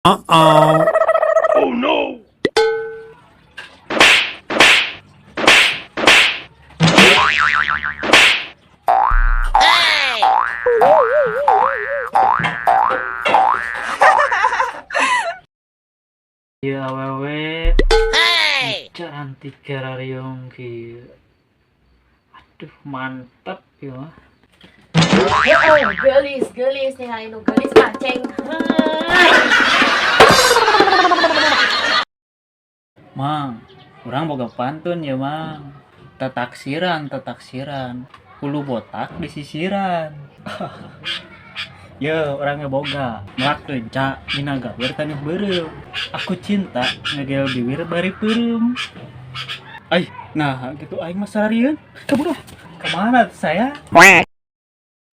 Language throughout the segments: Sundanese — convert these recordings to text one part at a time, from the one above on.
Uh-oh. Oh no! Ieu awewe cantik garariung kieu. Aduh, mantap ieu mah. Oh, geulis, geulis ningali nu geulis mah ceng. Mang, urang boga pantun ya, Mang. Tetaksiran, tetaksiran. Hulu botak disisiran. Ye, urang nya boga. Melak lenca, dina gawir taneuh beureum. Aku cinta ngegel bibir bari peureum. Ai, nah gitu aing mah sararieun. Kabur ah. Kemana tuh saya?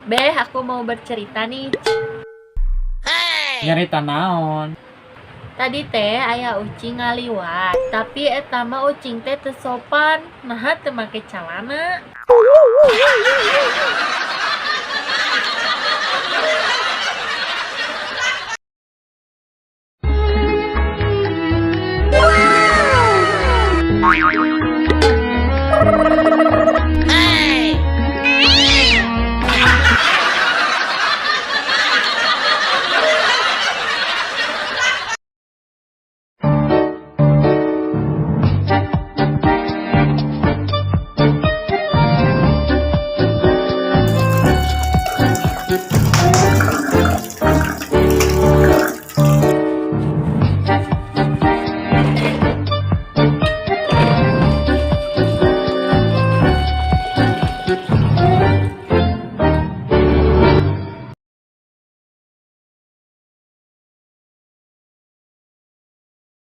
Beh, aku mau bercerita nih. Nyarita naon? Tadi teh aya ucing ngaliwat, tapi eta mah ucing teh teu sopan, naha teu make calana.